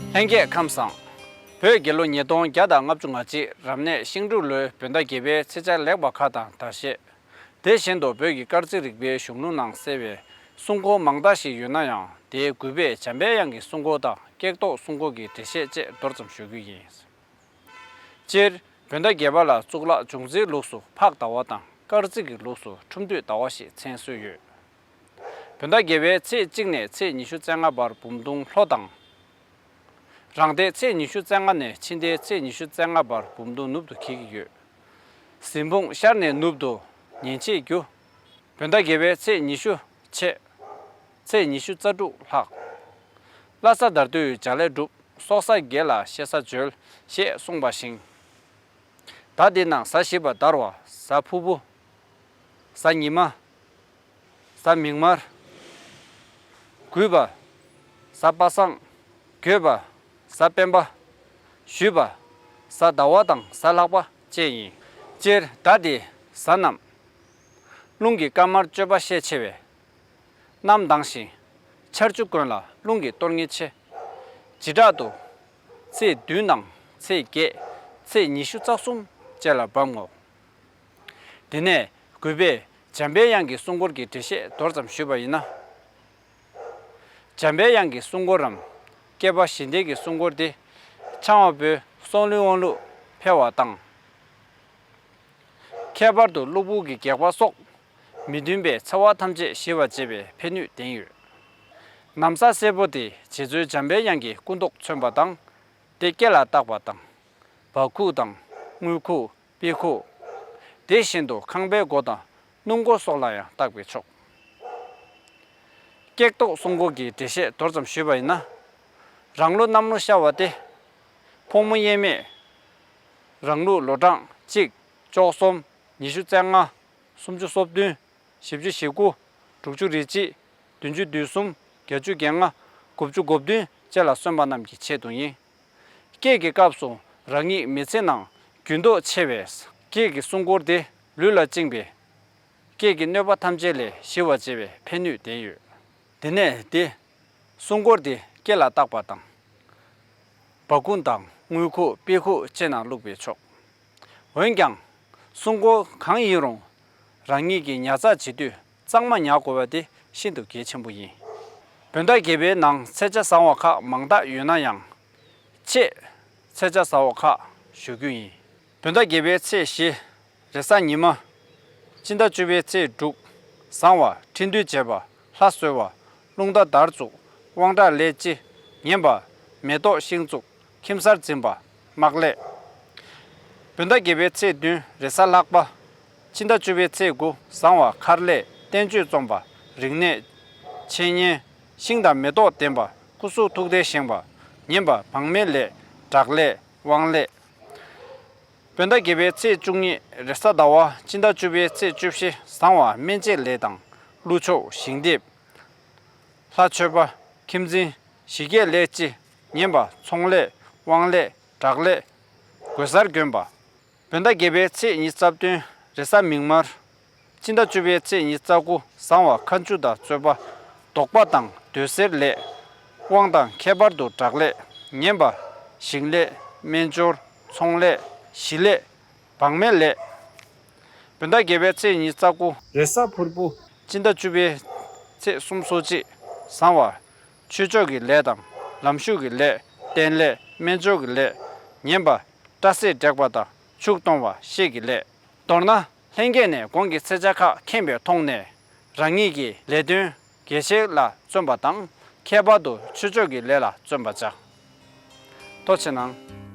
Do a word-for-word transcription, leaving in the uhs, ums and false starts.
ལྷན་རྒྱས་ཁམས་བཟང་། བོད་རྒྱལ་ལོ་ཉིས་སྟོང་བརྒྱ་དང་ལྔ་བཅུ་ང་གཅིག་རབ་གནས་ཤིང་འབྲུག་ལོའི་བོད་ཟླ་བརྒྱད་པའི་ཚེས་ཆ་ལེགས་པ་ཁག་དང་ཟླ་ཤས། དེ་བཞིན་དུ་བོད་ཀྱི་སྐར་རྩིས་རིག་པའི་གཞུང་ལུགས་ནང་གསལ་བའི་སྲུང་འཁོར་མང་དག་ཞིག་ཡོད་ན་ཡང་། དེའི་དགུ་པས་འཇམ་པའི་དབྱངས་ཀྱི་སྲུང་འཁོར་དང་སྐྱེགས་ཐོག་སྲུང་འཁོར་གྱི་འགྲེལ་བཤད་བཅས་མདོར་ཙམ་ཞུ་རྒྱུ་ཡིན། སྤྱིར་བོད་ཟླ་བརྒྱད་པ་ལ་གཙུག་ལག་འབྱུང་རྩིས་ལུགས་སུ་ཕག་ཟླ་བ་དང་། སྐར་རྩིས་ཀྱི་ལུགས་སུ་ཁྲུམས་སྟོད་ཟླ་བ་ཞེས་མཚན་གསོལ་ཡོད། བོད་ཟླ་བརྒྱད་པའི་ཚེས་གཅིག་ནས་ཚེས་ཉི་ཤུ་རྩ་ལྔ་བར་འབུམ་སྟོང་ལྷོ་དང་། རང་ཟླའི་ཚེས་ཉི་ཤུ་རྩ་ལྔ་ནས་ཕྱི་ཟླའི་ཚེས་ཉི་ཤུ་རྩ་ལྔ་བར་འབུམ་སྟོང་ནུབ་ཏུ་འཁེལ་གྱི་ཡོད། གཟིམ་དཔུང་ཤར་ནས་ནུབ་ཏུ་ཉིན་ཕྱེད་རྒྱུ། བོད་ཟླ་བརྒྱད་པའི་ཚེས་ཉི་ཤུ་ཕྱེད། ཚེས་ཉི་ཤུ་རྩ་དྲུག་ལྷག། བླ་གཟའ་ཟླ་དུས་བྱ་ལས་སྒྲུབ། སྲོག་གཟའ་བརྒྱད་ལ་ཤེ་ས་འཇོལ་ཞེས་གསུངས་པ་བཞིན། ཟླ་འདིའི་ནང་གཟའ་བཞི་པ་དར་བ། གཟའ་ཕུར་བུ། གཟའ་ཉི་མ། གཟའ་མིག་དམར། དགུ་པ། གཟའ་པ་སངས། བརྒྱད་པ། གཟའ་སྤེན་པ། བཞི་པ། གཟའ་ཟླ་བ་དང་གཟའ་ལྷག་པ་བཅས་ཡིན། སྤྱིར་ཟླ་འདིའི་གཟའ་རྣམས་རླུང་གི་སྐར་མར་སྤྱོད་པ་ཤས་ཆེ་བས། གནམ་དྭངས་ཤིང་ཆར་ཆུ་དཀོན་ལ་རླུང་གི་གཏོར་ངལ་ཆེ། བྱེ་བྲག་ཏུ་ཚེས་བདུན་དང་ཚེས་བརྒྱད། ཚེས་ཉི་ཤུ་རྩ་གསུམ་བཅས་ལ་འབབ་ངོ་། དེ་ནས་དགུ་པས་འཇམ་པའི་དབྱངས་ཀྱི་སྲུང་འཁོར་གྱི་འགྲེལ་བཤད་མདོར་ཙམ་ཞུས་པ་ཡིན་ན། འཇམ་པའི་དབྱངས་ཀྱི་སྲུང་འཁོར་རམ། བསྐལ་པ་ཞི་བདེ་གི་སྲུང་འཁོར་དེ་འཆང་བ་པོའི་སྲོག་བླུའི་དབང་ལུང་འཕེལ་བ་དང་། ཁྱད་པར་དུ་གློ་བུར་གྱི་གེགས་བར་སོགས་མི་མཐུན་པའི་འཚེ་བ་ཐམས་ཅད་ཞི་བར་བྱེད་པའི་ཕན་ནུས་ལྡན་ཡོད། ན་བཟའ་སེར་པོ་དེ་རྗེ་བཙུན་འཇམ་པའི་དབྱངས་ཀྱི་སྐུ་མདོག་མཚོན་པ་དང་། དེ་སྐེ་ལ་བཏགས་པ་དང་། བ་ཁུག་དང་། དངུལ་ཁུག་པི་ཁུག་དེ་བཞིན་དུ་ཁང་པའི་སྒོ་དང་སྣུམ་འཁོར་སོགས་ལ་ཡང་བཏགས་པས་ཆོག། སྐྱེགས་ཐོག་སྲུང་འཁོར་གྱི་འགྲེལ་བཤད་མདོར་ཙམ་ཞུས་པ་ཡིན་ན། རང་ལོ་གནམ་ལོ་ཤར་བ་སྟེ། ཕོ་མོ་དབྱེར་མེད། རང་ལུགས་ལོ་གྲངས་གཅིག་བཅུ་གསུམ། ཉི་ཤུ་རྩ་ལྔ། སུམ་ཅུ་སོ་བདུན། བཞི་བཅུ་ཞེ་དགུ། དྲུག་ཅུ་རེ་གཅིག། བདུན་ཅུ་དོན་གསུམ། བརྒྱད་ཅུ་གྱ་ལྔ། དགུ་བཅུ་གོ་བདུན་བཅས་ལ་སོན་པ་རྣམས་ཀྱི་ཆེད་དུ་ཡིན། སྐྱེས་ཀྱི་སྐབས་སུ་རང་ཉིད་མི་ཚེ་ནང་རྒྱུན་མཐོང་ཆེ་བས། སྐྱེས་ཀྱི་སྲུང་འཁོར་དེ་ལུས་ལ་བཅིངས་པས། སྐྱེས་ཀྱི་གནོད་པ་ཐམས་ཅད་ལས་ཞི་བར་བྱེད་པའི་ཕན་ནུས་ལྡན་ཡོད། དེ་ནས་དེ་སྲུང་འཁོར་དེ་སྐེ་ལ་བཏགས་པ་དང་། བ་ཁུག་དང་དངུལ་ཁུག་པི་ཁུག་བཅས་ནང་བླུགས་པས་ཆོག། འོན་ཀྱང་། སྲུང་འཁོར་གང་ཡིན་རུང་། རང་ཉིད་ཀྱིས་ཉར་ཚགས་བྱེད་དུས་གཙང་མ་ཉར་དགོས་པ་དེ་ཤིན་ཏུ་གལ་ཆེན་པོ་ཡིན། བོད་ཟླ་བརྒྱད་པའི་ནང་ཚེས་ཆ་བཟང་བ་ཁག་མང་དག་ཡོད་ན་ཡང་། ཆེས་ཚེས་ཆ་བཟང་བ་ཁག་ཞུ་རྒྱུ་ཡིན། བོད་ཟླ་བརྒྱད་པའི་ཚེས་བཞི། རེས་གཟའ་ཉི་མ། སྤྱི་ཟླ་བཅུ་པའི་ཚེས་དྲུག་བཟང་བ། འཕྲིན་འདུས་བྱེད་པ། ལྷ་གསོལ་བ། རླུང་རྟ་དར་བཙུགས། དབང་དྲག་ལས་ལྕི། ངན་པ། མེ་ཏོག་ཤིང་བཙུགས། ཁྱིམ་གསར་འཛིན་པ། དམག་ལས། བོད་ཟླ་བརྒྱད་པའི་ཚེས་བདུན་རེས་གཟའ་ལྷག་པ། སྤྱི་ཟླ་བཅུ་པའི་ཚེས་དགུ་བཟང་བ། མཁར་ལས། བསྟན་བཅོས་རྩོམ་པ། རིག་གནས། འཆད་ཉན། ཤིང་དང་མེ་ཏོག་ལྡན་པ། སྐུ་གཟུགས་ཐུགས་ལྡན་བཞེངས་པ། ངན་པ། བག་མེད་ལས། དྲག་ལས། དབང་ལས། བོད་ཟླ་བརྒྱད་པའི་ཚེས་བཅུ་གཉིས་རེས་གཟའ་ཟླ་བ། སྤྱི་ཟླ་བཅུ་པའི་ཚེས་བཅུ་བཞི་བཟང་བ། སྨན་དཔྱད་ལས་དང་། ཀླུ་མཆོག་ཞིང་འདེབས། ལྷ་མཆོད་པ། ཁྱིམ་འཛིན། ཞི་རྒྱས་ལས་ལྕི། ངན་པ། ཚོང་ལས། དབང་ལས། དྲག་ལས། གོས་གསར་གྱོན་པ། བོད་ཟླ་བརྒྱད་པའི་ཚེས་ཉི་ཤུ་རྩ་བདུན་རེས་གཟའ་མིག་དམར། སྤྱི་ཟླ་བཅུ་པའི་ཚེས་ཉི་ཤུ་རྩ་དགུ་བཟང་བ། མཁའ་འགྲོ་དང་རྩོད་པ། བཟློག་པ་དང་འདོད་གསེར་ལས། དབང་དང་ཁྱད་པར་དུ་དྲག་ལས། ངན་པ། ཞིང་ལས། སྨན་སྦྱོར། ཚོང་ལས། ཞི་ལས། བག་མེད་ལས། བོད་ཟླ་བརྒྱད་པའི་ཚེས་ཉི་ཤུ་རྩ་དགུ་རེས་གཟའ་ཕུར་བུ། སྤྱི་ཟླ་བཅུ་པའི་ཚེས་སུམ་ཅུ་སོ་གཅིག་བཟང་བ། ཆོས་ཕྱོགས་ཀྱི་ལས་དང་། ལམ་ཞུགས་ཀྱི་ལས། རྟེན་ལས། སྨན་སྦྱོར་གྱི་ལས། ངན་པ། སྐྲ་སེར་འབྲེག་པ་དང་ཆུ་གཏོང་བ་ཤེད་ཀྱི་ལས། མདོར་ན། ལྷན་རྒྱས་ནས་གོང་གི་ཚེས་ཆ་ཁག་མཁྱེན་པའི་ཐོག་ནས། རང་ཉིད་ཀྱི་ལས་དོན་གལ་ཆེ་ལ་བརྩོན་པ་དང་། ཁྱད་པར་དུ་ཆོས་ཕྱོགས་ཀྱི་ལས་ལ་བརྩོན་པ་བྱ། ཐུགས་རྗེ་གནང་།